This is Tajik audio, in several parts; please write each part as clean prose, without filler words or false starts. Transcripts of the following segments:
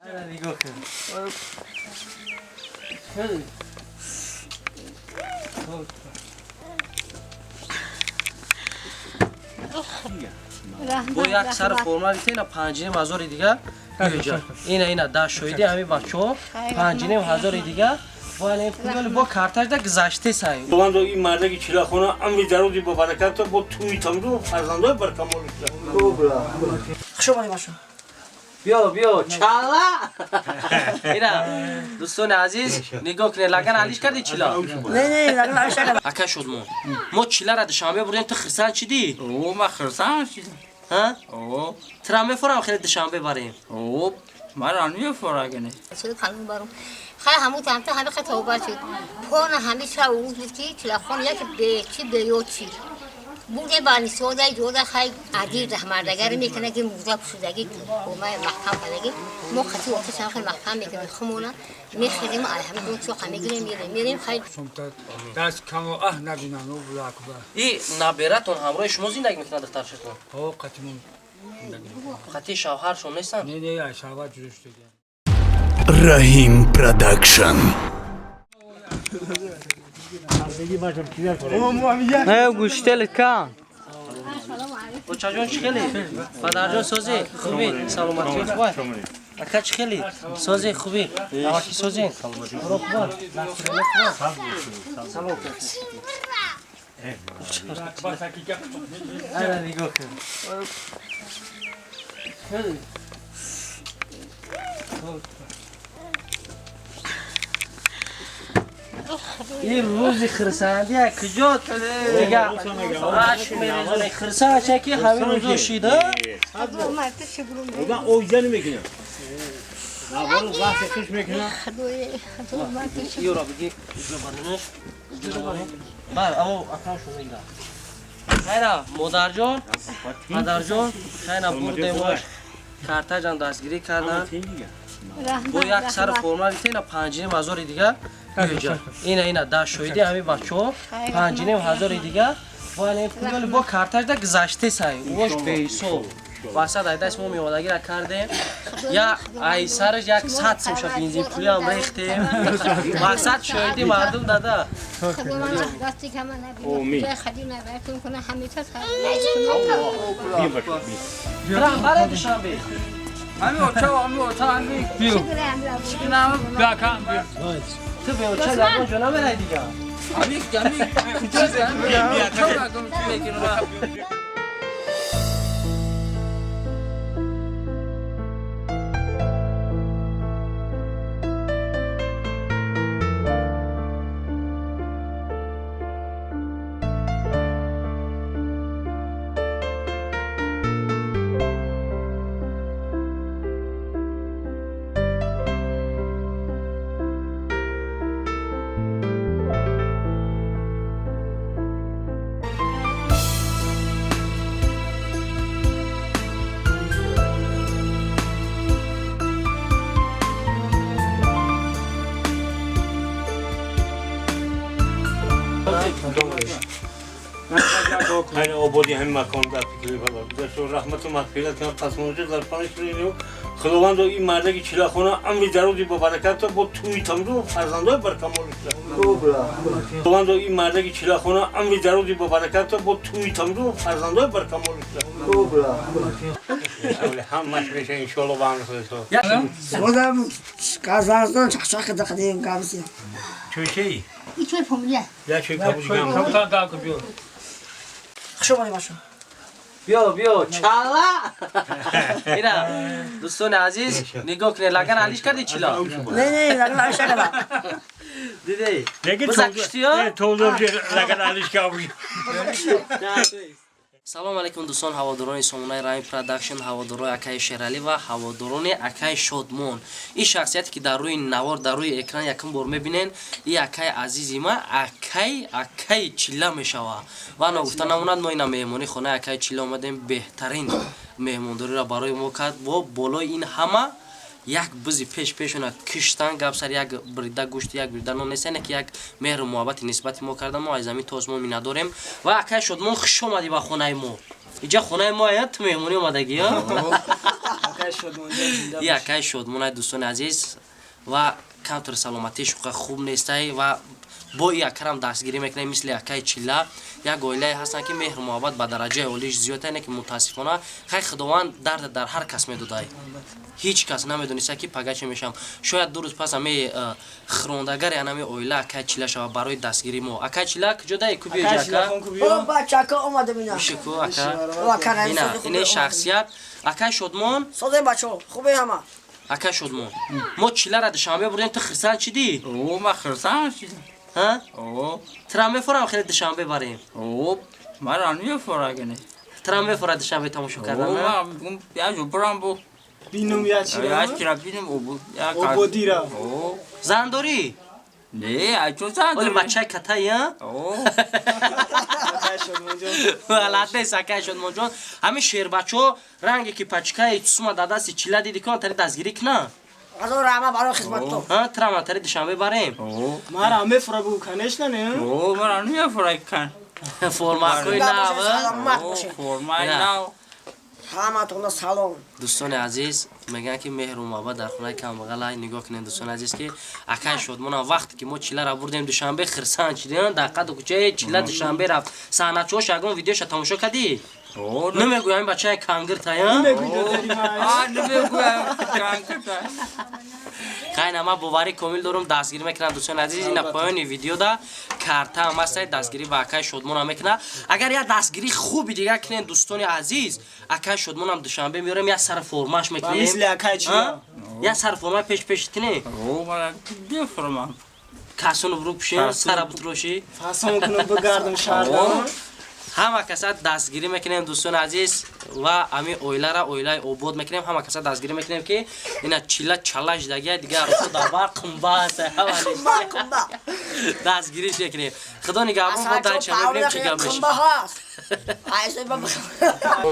Нигоҳ кун. Бо як сар форма гирифта, ина 5,5 ҳазори дига. Ина, ина даҳ шоҳиди ҳамин бачаҳо, 5,5 ҳазори дига. Бо картажда гузаште сай. Худовандо, ин мардаки чилахона амри дарози бо бараката, бо тӯи тамру фарзандои баркамол. Хуш омадӣ, бачо. Биё, биё, чала. Ина, дӯстони азиз, нигоҳ кунед, лаган алиш карди чила? Не, не, лаган алиш накардам. Ака Шодмон, мо чилара Душанбе бурдем, ту хирсан чидӣ? О, ма хирсан шидам. Ҳа? О. Тира мефорам, хеле Душанбе барем. О, мара намефора гане. Шуд қалб барум. Хай, ҳамун тамта ҳами хай тавба шуд. Пона ҳами шав рӯз буд, ки чилахон як бечи беёчи. Бурде ба нисода ҷода, хай адир раҳмардагари мекунад, ки муза пушудаги омай маҳкам кардаги. Мо қати оташ ҳам хел маҳкам мекунем, хумона мехезем, ҳами дон чоқа мегирем, мерем, мерем, хай. Даст камо аҳ набинам, акбар. И набератон ҳамроҳи шумо зиндагӣ мекунад, духтаршатон? О, қатимон. Қати шавҳаршон нестанд? Не, не, шавҳар ҷудо шудагиам. Раҳим Продакшн. Не, гӯштел кан. Очаҷон, чӣ хеле? Падарҷон, созӣ, хубӣ, саломатӣ хубай? Ака, чӣ хеле? Созӣ, хубӣ, аваки созӣ, хуб? Салом. Ана, нигоҳ кун. Ин рӯзи хирсандия куҷо дига ашк мерезоне, хирсанд ки ҳамин рӯзо шида. Одам оиза намекунад. Навару вақти хуш мекунад. Ёра биги, бар амо акам шо мегира. Хайра, модарҷон, падарҷон, хайна бурдемош, картаҷам дастгирӣ карданд. Бо як сар форма гирифта, ина 5,5 ҳазори дига. Ина, ина даҳ шоҳиди ҳамин бачаҳо, 5,5 ҳазори дига. Бо картажда гузаште сай, вош беҳисоб васад ай даст мо меомадагира кардем, я ай сараш як сад сумша бензин пулиам рехтем. Мақсад шоҳиди мардум дада. Дасти кама Омин. хадим набаратон кунад ҳамеша. Раҳбаре Душанбе. Ҳами оча, ҳами оча, ҳами. Биё. Чикинам Бакам, биё. Ту беоча ягон ҷо намерай дига. Ҳами, ҳами куҷо, ҳами оча ягон чӣ мекунам. Хайр, ободи ҳамин макон дар фикри бала. Гузашто раҳмату мағфират кунад, қасмонҷа дар паноҳи шуд. Худовандо, ин мардаки чилахона амри дарози бо бараката, бо тӯи тамру фарзандои баркамол. Худовандо, ин мардаки чилахона амри дарози бо бараката, бо тӯи тамру фарзандои баркамол. Ҳамаш меша, иншоалло, ба амри Худо. Худам Казахстон чақчақ карда қадим габзи. Чӯй чӣ? Ичой фамилия. Я чӯй кабуз гам. Кабутан даку, биё. Хуш омадӣ, бачо. Биё, биё, чала. Ина, дӯстони азиз, нигоҳ кунед, лаган алиш карди чила? Не, не, лаган алиш накардам. Дидӣ, биза куштиё. Лаган алиш кабуз. Салому алайкум, дӯстон, ҳаводорони сомонаи Раҳим Продакшн, ҳаводорои акаи Шералӣ ва ҳаводорони акаи Шодмон. Ин шахсияте, ки дар рӯи навор, дар рӯи экран якум бор мебинен, ин акаи азизи ма, акаи Чилла мешавад. Ва ногуфта намонад, мо ина меҳмонии хонаи акаи Чилла омадем. Беҳтарин меҳмондориро барои мо кард. Бо болои ин ҳама як бизи пеш пешона киштан, гап сар як брида гӯшти, як брида нон нест, яъне ки як меҳру муҳаббати нисбати мо карда. Мо аз замин то осмон миннатдорем. Ва акаи Шодмон, хуш омадӣ ба хонаи мо. Иҷа хонаи мо ая, ту меҳмонӣ омадагӣ. Акай Шодмон ҷон зинда. И акай Шодмонай, дӯстони азиз, ва камтар саломатиш хуб нестай ва бо и акарам дастгирӣ мекунем. Мисли акаи Чилла як оилае ҳастанд, ки меҳру муҳаббат ба дараҷаи олиш зиёд не, ки мутаассифона, хай, Худованд дарда дар ҳар кас медодай. Ҳеҷ кас намедониста, ки пага чӣ мешавам. Шояд 2 рӯз пас ҳами хирондагари анами оила акаи Чилла шава. Барои дастгирии мо, акаи Чилла, куҷо даи? Ку биёҷа, ака. Бишику, ака. Ина ине шахсият акаи Шодмон. Созем, бачо, хубе ҳама? Акаи Шодмон, мо Чиллара Душанбе бурдем, ту хирсанд чидӣ? О, ма хирсанд шидам. Тра мефорам, хеле Душанбе барем? Мара мефорагане. Тра мефора Душанбе тамошо кардан? Яжу бурам бу. Бинум я чира. Я чира бинум ободира. Зан дорӣ? Не, а чо зан? Оли бачаи катаи, а? Ладнес, акаи Шодмонҷон. Ҳамин шербачо ранге ки пачкаи сума дар дасти Чила диди, кон тари дастгирӣ кина. Азор раҳмат барои хизматто. Трама тари Душанбе барем. Мара мефора бу, конечно, не? О, мара мефора кан. Формакои нав. Формаи нав. Ҳаматонда салом. Дӯстони азиз, мегӯянд, ки меҳру муҳаббат дар хонаи камбағала. Нигоҳ кунед, дӯстони азиз, ки акаи Шодмонам вақте ки мо Чилара бурдем Душанбе, хирсанд шидем. Дар қаду кӯчаи Чила Душанбе рафт. Саҳначаҳош ягон видеоша тамошо кардӣ? Намегӯям, ин бачаи кангиртая. Хайна, ман боварӣ комил дорум, дастгирӣ мекунам. Дӯстони азиз, ина поёни видеода картаам ҳастай, дастгирӣ ба акаи Шодмонам мекуна. Агар як дастгирии хуби дигар кунем, дӯстони азиз, акаи Шодмонам Душанбе меорем, як сар формаш мекунем. Як сар форма пеш пеш кунем, касону бурук пушем, сара бутрошӣ. Фасон кунам, бигардам шаҳрда. Ҳама каса дастгирӣ мекунем, дӯстони азиз, ва ҳамин оилара оилаи обод мекунем. Ҳама каса дастгирӣ мекунем, ки ина Чила чала шидагия, дигар арӯсо дар бар қумба аст, дастгириш мекунем. Худо нигаҳбон, бо дальше мебинем, чӣ гап мешавад.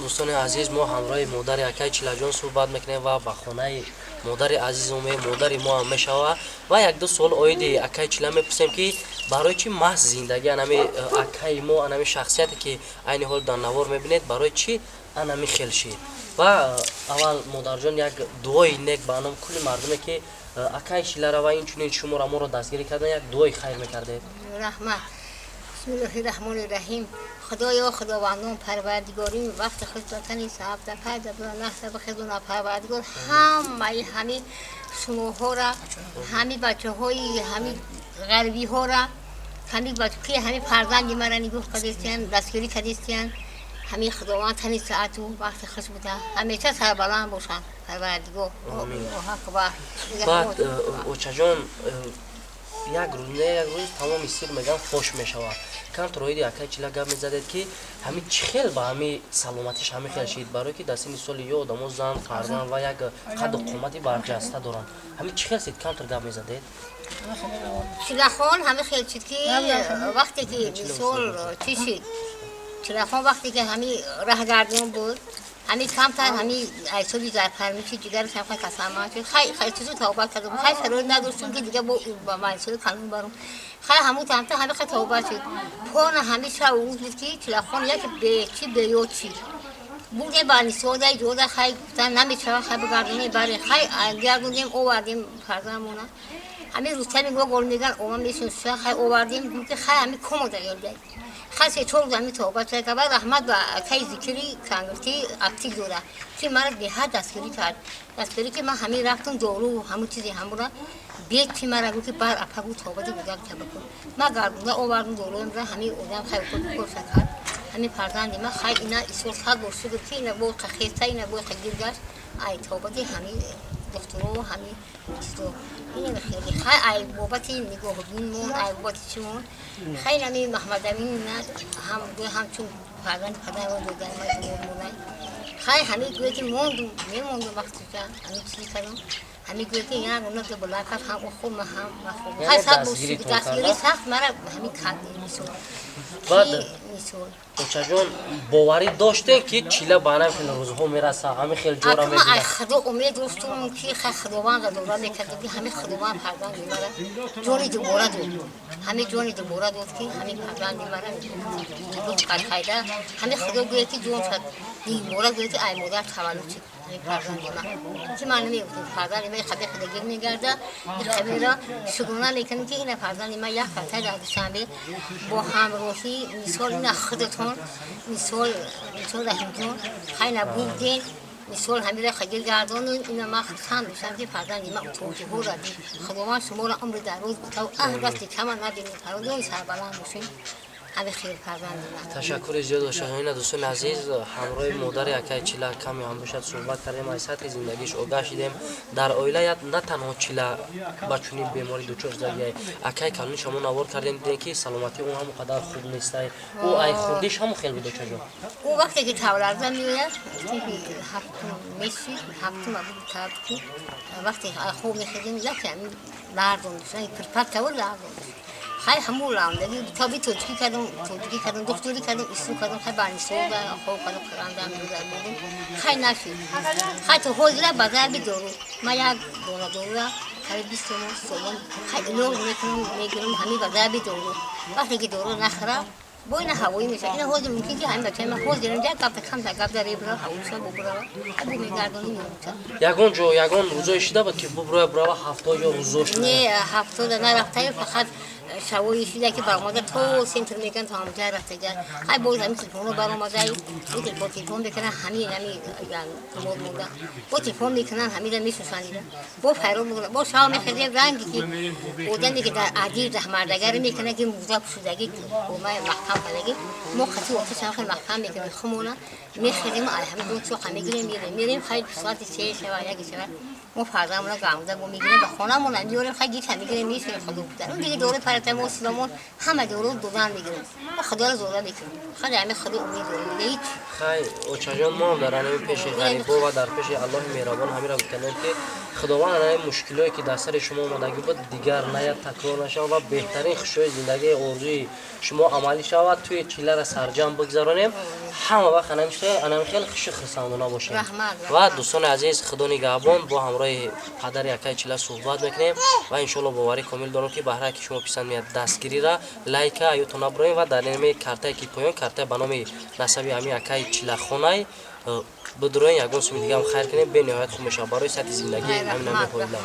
Дӯстони азиз, мо ҳамроҳи модари акаи Чилаҷон суҳбат мекунем ва ба хонаи модари азизу модари мо ҳам мешава ва якду суол оиди акаи Чила мепурсем, ки барои чӣ маҳз зиндагӣ анами акаи мо, анами шахсияте, ки айни ҳол дар навор мебинед, барои чӣ анами хел шид. Ва аввал, модарҷон, як дуои нек ба ном кулли мардуме, ки акаи Чилара ва инчунин шуморо, моро дастгирӣ кардан, як дуои хайр мекардед. Раҳмат. Бисмиллоҳи раҳмони раҳим. Худоё, Худовандон, Парвардигорим, вақти худ ватани сабда пайда наҳса бихезуна. Парвардигор, ҳамаи ҳами шумоҳора, ҳами бачаҳои ҳами ғарбиҳора, ҳами ки ҳами фарзанди мара нигоҳ кардистиян, дастгирӣ кардистиян, ҳами Худованд тани саату вақти хуш буда, ҳамеша сарбаланд бошанд. Парвардигор, акбар. Баъд, очаҷон, як рӯз не, як рӯз тамоми сир, мегӯям, фош мешавад. Камтар оиди акаи Чила гап мезадед, ки ҳамин чӣ хел ба ҳами саломатиш ҳамин хел шид, барое ки дар синни соли ё одамо зан, фарзанд ва як қадду қомати барҷаста доранд. Ҳамин чӣ хел шид, камтар гап мезадед. Чилахон ҳамин хел шид, ки вақте ки мисол чӣ шид, Чилахон вақте ки ҳамин раҳгардон буд, ҳамин камтар ҳамин айсоби зарпармиши ҷигараш ҳам касама шуд. Хай, хай, тавба кардам. Хай, шароит надоштум, ки дига бо майсоли канун барум. Хай, ҳамун тамта ҳамин хай тавба шуд. Пона ҳамин шаб рӯз буд, ки Чилахон яке бечи беёд шид. Бурдем ба нисода иҷода. Хай, гуфтан намешава, хай, бигардонем, барем. Хай, гардондем, овардем фарзандмона. Ҳамин Рустами гол меган ома мешинса. Хай, овардем, ки хай, ҳамин комода ёлдай. Хай, се чор рӯз ҳамин тавба шуд. Баъд раҳмат ба акаи Зикири Кангирти, актив дора, ки мара беҳад дастгирӣ кард, дастгирӣ, ки ман ҳамин рафтум, дору ҳамун чизи ҳамура бед, чи мара гуфт, ки бар апа гу тавбади гузак табакун. Ман гардонда овардум доруамра. Ҳамин одам хай коша кард ҳамин фарзанди ман. Хай, ина исол сад бор шукр, ки ина бо хеста, ина бо гир гашт ай тавбади ҳамин духтуро, ҳамин чизо. Ина хеле хай, ай бобати нигоҳубинмон, ай бобати чимон. Хай, нами Маҳмадамин ҳам ҳамчун фарзанди падармо додан монай. Хай, ҳамин гӯе ки монду мемонду, вақтиша ҳамин чизи кардам. Ҳамин гӯе ки як уна була кард, ҳам хуб, ҳам махуб. Хай, сад дастгирӣ сахт мара ҳамин кард, мисол. Баъд, мисол, очаҷон, боварӣ доштем, ки Чила ба ҳамин хел рӯзҳо мераса, ҳамин хел ҷора мебинад? Худо, умед доштум, ки хай, Худованд дора мекард, ки ҳамин Худованд фарзанди мара ҷони дубора дод, ҳамин ҷони дубора дод, ки ҳамин фарзанди мара лутф кард. Хайда, ҳамин Худо гӯяд, ки ҷон шад дубора, гӯяд, ки ай модар таваллуд шуд. ҳамин фарзанди ман ки ман намегуфтам фарзанди ман хабе худагир мегарда, ин хаберо шукрона мекунем ки ина фарзанди ман як ҳафта дар Душанбе бо ҳамроҳӣ, мисол ина худатон, мисол мисол Раҳимҷон, хайна бурден, мисол ҳамира хагир гардону. Ина ман хурсанд мешавам ки фарзанди ман тоҷиҳоро дид. Худованд шуморо умри дароз битав, аҳ дасти кама набинед, фарзандони сарбаланд бошед. Ҳами хел фарзанди ман. Ташаккури зиёд бошад. Ина, дӯстони азиз, ҳамроҳи модари акаи Чила каме ҳам бошад суҳбат кардем, аз сатҳи зиндагиш огаҳ шидем. Дар оила на танҳо Чила ба чунин беморӣ дучор шудагиай, акаи калони шумо навор кардем, дидем ки саломатии ӯ ҳам қадар хуб нестай. Ӯ ай хурдиш ҳамон хел буд, очаҷон? Ӯ вақте ки тавларза меояд, ҳафтум мешид, ҳафтум абуд таб ки вақте хоб мехезем, яке ҳамин лардон, пирпак тавр лардон. Хай ҳамун лаундаги таби тоҷикӣ кардам, тоҷикӣ кардам, духтурӣ кардам, исту кардам, хай барнисода хоб кардам, қирандам бурдам, хай нашид. Хай то ҳозира ба зарби дору ман як дона дорура қариб 20 сомон, 30 сомон хай илоҷ мекунам, мегирам ҳамин ба зарби дору. Вақте ки дору нахӯра, бо ина ҳавоӣ мешавад. Ина ҳозир мумкин ки ҳамин бачаи ман ҳозир инҷа гапта камта гап дар ебра ҳавоиша бубурава, бу мегардонӣ меомӯзад. Ягон ҷо, ягон рӯзое шида буд ки бубуроя, бурава ҳафто ё рӯзо шуда? Не, ҳафтода нарафтаю, фақат шавои шида ки баромада то центр меган, то ҳамҷа рафтага. Хай боз ҳамин телефоно баромадай, телефон телефон мекунан, ҳамин ҳами мод монда, бо телефон мекунан, ҳамира мешӯшанида, бо файрод мекунан, бо шав мехезем, ранги ки одаме ки дар адир раҳмардагаре мекунад ки мурда пӯшидаги, омаи маҳкам кардаги, мо қати оташам хел маҳкам мекунем хумона, мехезем, ҳамин дон чоқа мегирем, мерем, мерем. Хай соати 3 шава, 1 шава мо фарзандамона гамда бо мегирем, ба хонамона меорем. Хай гирта мегирем, мешӯем, худо будар он дига дору парацетамол силомон ҳама дору додан мегирем, мо худоро зора мекунем. Хай ҳами худо умед дорем, дига ҳеч. Хай, очаҷон, мо ҳам дар ҳамин пеши ғарибо ва дар пеши Аллоҳи меҳрабон ҳаминро гуфтанем ки Худованд ҳамин мушкилое ки дар сари шумо омадагӣ буд, дигар наят, такрор нашавад ва беҳтарин хушҳои зиндагии орзуи шумо амалӣ шавад. Тӯи Чилара сарҷамъ бигзаронем, ҳама вақт анами хел хушу хурсандона бошем. Ва дӯстони азиз, Худо нигаҳбон. Бо ҳамроҳи падари акаи Чила суҳбат мекунем ва иншоалло боварӣ комил дорам ки баҳрае ки шумо писанд меяд, дастгирира, лайка аётон набуроем ва дар нами картае ки поён картае ба номи насаби ҳамин акаи Чилахонай бидуроен, ягон суми дигаам хайр кунем, бениҳоят хуб мешавад барои сатҳи зиндагии ҳамин ҳамин оила.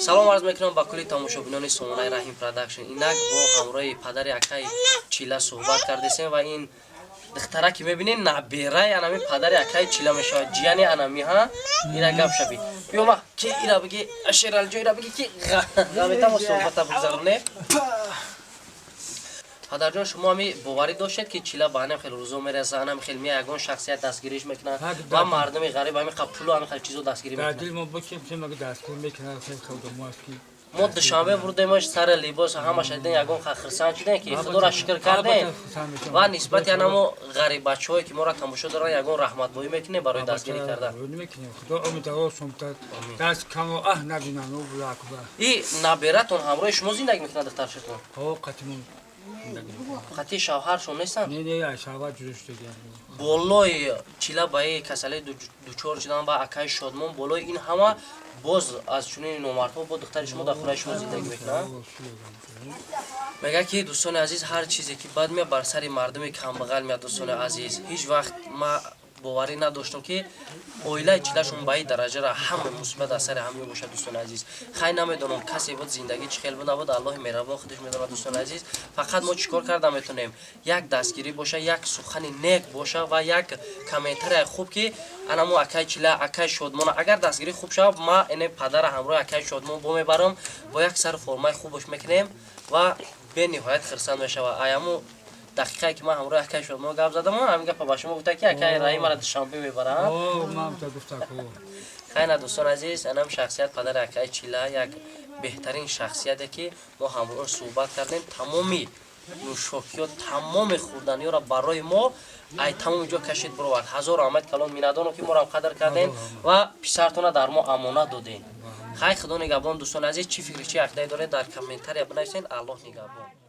Салом арз мекунам ба кулли тамошобинони сомонаи Раҳим Продакшн. Инак бо ҳамроҳи падари акаи Чила суҳбат кардесем ва ин духтара ки мебинед, набераи анами падари акаи Чила мешавад, ҷияни анами ҳа. Ира гап шаби, биёма ки ира биги, Шералиҷо, ира биги ки ғаметамо суҳбата бигзаронем. Падарҷон, шумо ҳами боварӣ доштед ки Чила ба ҳанам хел рӯзо мераса, анам хел мея, ягон шахсият дастгириш мекунад ва мардуми ғариб ҳами қа пулу ҳами хел чизо дастгирӣ Дар мекунад? дил мо бошем, дастгирӣ мекунад, хел худомо аст ки. Мо Душанбе бурдемаш, сари либос ҳамаша дидем, ягон хирсанд шудем ки Худоро шукр кардем. Ва нисбати анамо ғариббачаҳое ки моро тамошо доранд, ягон раҳматбоӣ мекунем барои дастгирӣ кардан? Мекунем, Худо умри дароз сумтад, даст камо аҳ набинам. И набератон ҳамроҳи шумо зиндагӣ мекунад, духтаршатон? Қатимон. Қатъи шавҳаршон нестанд? Не, не, шавҳар ҷудо шудагиам. Болои Чила ба и касалӣ дучор шудан ба акаи Шодмон, болои ин ҳама боз аз чунин номардҳо бо духтари шумо дар хонаи шумо зиндагӣ мекунанд. Мегӯяд ки, дӯстони азиз, ҳар чизе ки бад меяд, бар сари мардуми камбағал меяд. Дӯстони азиз, ҳеҷ вақт ма боварӣ надоштам ки оилаи Чилашон ба ин дараҷара ҳама мусибат аз сари ҳам мебошад. Дӯстони азиз, хай, намедонам, касе буд, зиндагӣ чӣ хел буд, набуд, Аллоҳи меҳрабон худаш медонад. Дӯстони азиз, фақат мо чӣ кор карда метавонем? Як дастгирӣ боша, як сухани нек боша ва як комментарияи хуб ки анамо акаи Чила, акаи Шодмона агар дастгирӣ хуб шавад, ма ине падара ҳамроҳи акаи Шодмон бо мебарам, бо як сари формаи хубаш мекунем ва бениҳоят хирсанд мешавад. Аяму дақиқае ки ман ҳамроҳи акаи Шодмон гап задам, ҳамин гапа ба шумо гуфта ки акаи Раҳим мара Душанбе мебарам. Хайна, дӯстон азиз, анам шахсият, падари акаи Чила, як беҳтарин шахсияте ки мо ҳамроҳ суҳбат кардем, тамоми нӯшокиё, тамоми хӯрданиёро барои мо ай тамоми ҷо кашид, бировард. Ҳазору раҳмат калон, миннатдорам ки моро қадр кардем ва писартона дар мо амонат додем. Хай, Худо нигаҳбон. Дӯстони азиз, чӣ фикри, чӣ ақидае доред, дар комментария бинависед. Аллоҳ нигаҳбон.